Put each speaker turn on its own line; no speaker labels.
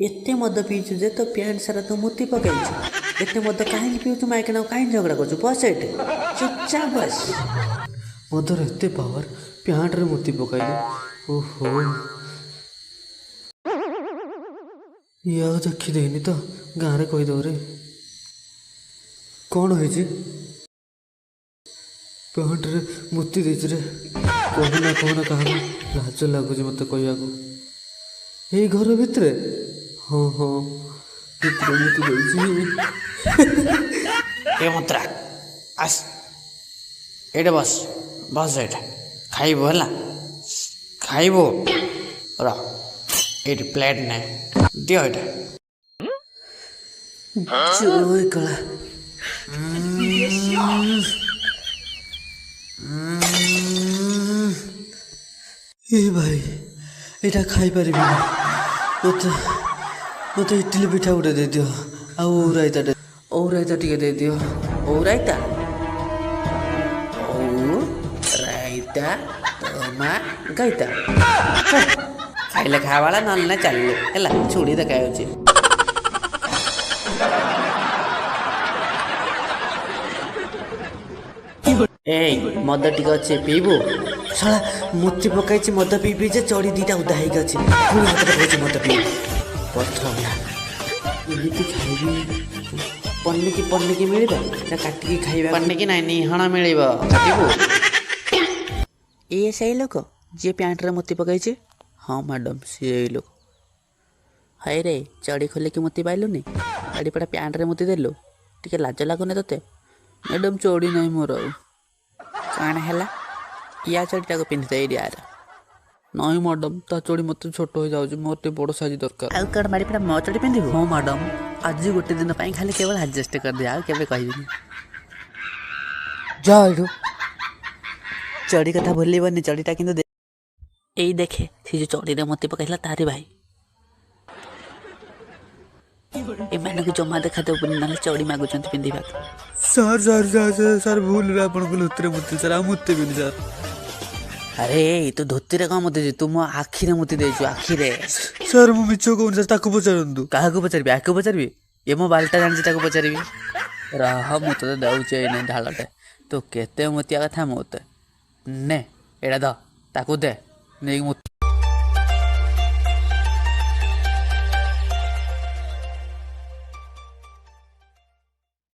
ଏତେ ମଦ ପିଇଛୁ ଯେ ତୋ ପ୍ୟାଣ୍ଟ ସାରା ତୁ ମୁତି ପକେଇଛୁ। ଏତେ ମଦ କାହିଁକି ପିଉଛୁ? ମାଇକିନାକୁ କାହିଁକି ଝଗଡ଼ା କରୁଛୁ? ବସ ଏଠି, ଚୁପଚାପ ବସ।
ମଦର ଏତେ ପାୱାର, ପ୍ୟାଣ୍ଟରେ ମୁତି ପକାଇଲେ। ଓହୋ, ଇଏ ଆଉ ଦେଖିଦେଇନି ତ, ଗାଁରେ କହିଦେବରେ। କ'ଣ ହେଇଛି? ପ୍ୟାଣ୍ଟରେ ମୁତି ଦେଇଛି ରେ। କହୁନା କହୁନା କାହାକୁ, ଲାଜ ଲାଗୁଛି ମୋତେ କହିବାକୁ। ଏଇ ଘର ଭିତରେ? ହଁ ହଁ, ଭିତରେ ମୁତି ଦେଇଛି।
ଏ ମନ୍ତ୍ରା, ଆସ ଏଇଟା, ବସ ବସ ଏଇଟା ଖାଇବୁ, ହେଲା? ଖାଇବୁ ର, ଏଇଠି ପ୍ଲେଟ୍ ନେ, ଦିଅ ଏଇଟା।
ଜୟ କଳା। ଏ ଭାଇ, ଏଇଟା ଖାଇପାରିବିନି। ମୋତେ ଇଟିଲି ପିଠା ଗୋଟେ ଦେଇଦିଅ, ଆଉ ଓଉ ରାଇତାଟେ, ଓଉ ରାଇତା ଟିକେ ଦେଇଦିଅ।
ଓଉ ରାଇତା, ଓଉ ରାଇତା ତମା ଗାଇତା। ଖାଇଲେ ଖାଇବାଲା, ନହେଲେ ନା ଚାଲିଲେ ହେଲା। ଛୁଡ଼ି ଦେଖାଯାଉଛି। ଏଇ ମଦ ଟିକେ ଅଛି, ପିଇବୁ?
ଶଳା ମୁତି ପକାଇଛି ମଦ ପିଇ ପିଇ ଯେ ଚଡ଼ି ଦିଟା ଉଦା ହେଇକି ଅଛି, ପୁଣି ହାତରେ କହୁଛି ମଦ ପିଇ। ପଥର ଗୁଡ଼ା
ଏମିତି ଖାଇବି। ପନିକି ପନିକି ମିଳିବ ନା କାଟିକି ଖାଇବା? ପନିକି ନାଇଁ, ନିହଣ ମିଳିବ, କାଟିବୁ? ଇଏ ସେଇ ଲୋକ ଯିଏ ପ୍ୟାଣ୍ଟରେ ମୁତି ପକାଇଛି? ହଁ ମ୍ୟାଡ଼ାମ୍, ସିଏ ଏଇ ଲୋକ। ହଇ ରେ, ଚଡ଼ି ଖୋଲିକି ମୁତି ପାଇଲୁନି, ଚଡ଼ିପଡ଼ା ପ୍ୟାଣ୍ଟରେ ମୁତି ଦେଲୁ, ଟିକେ ଲାଜ ଲାଗୁନି ତୋତେ?
ମ୍ୟାଡ଼ାମ୍, ଚଡ଼ି ନାହିଁ ମୋର ଆଉ।
କ'ଣ ହେଲା? ୟା ଚଡ଼ିଟାକୁ ପିନ୍ଧିଦେ ଏଇଠି ଆର।
ନାଇଁ ମ୍ୟାଡ଼ାମ୍, ତା ଚଡ଼ି ମୋତେ ଛୋଟ ହେଇଯାଉଛି, ମୋର ଟିକେ ବଡ଼ ସାଇଜ୍ ଦରକାର।
ଆଉ କ'ଣ ମାଡ଼ିପଡ଼ା ମୋ ଚଡ଼ି ପିନ୍ଧିବୁ? ହଁ ମ୍ୟାଡ଼ାମ୍, ଆଜି ଗୋଟେ ଦିନ ପାଇଁ ଖାଲି କେବଳ ଆଡ଼ଜଷ୍ଟ କରିଦିଅ, ଆଉ କେବେ କହିବିନି। ଯା ଏଇଠୁ। ଚଡ଼ି କଥା ଭୁଲିବନି, ଚଡ଼ିଟା କିନ୍ତୁ। ଏଇ ଦେଖେ, ସେ ଯୋଉ ଚଡ଼ିରେ ମତି ପକାଇଥିଲା ତାରି ଭାଇ। ଏମାନଙ୍କୁ ଜମା ଦେଖା ଦେବୁନି, ନହେଲେ ଚଡ଼ି ମାଗୁଛନ୍ତି ପିନ୍ଧିବାକୁ।
Sir sir sir sir sir, ଭୁଲରେ ଆପଣଙ୍କ ଲୁତିରେ ମୁତିଲି ସାର୍, ଆଉ ମୁତିବିନି ସାର୍।
ଆରେ ତୁ ଧୋତିରେ କ'ଣ ମୁତି ଦେଇଛୁ? ତୁ ମୋ ଆଖିରେ ମୁତି ଦେଇଛୁ, ଆଖିରେ।
ସାର୍, ମୁଁ ମିଛ କହୁନି ସାର୍, ତାକୁ ପଚାରନ୍ତୁ।
କାହାକୁ ପଚାରିବି? ଆକୁ ପଚାରିବି? ଏ ମୋ ବାଲଟା ଜାଣିଛି, ତାକୁ ପଚାରିବି। ରହ, ମୁଁ ତୋତେ ଦେଉଛି ଏଇନେ ଢାଳଟେ। ତୁ କେତେ ମୁତିଆ କଥା ମୋତେ ନେ, ଏଇଟା ଧ, ତାକୁ ଦେ ନେଇକି।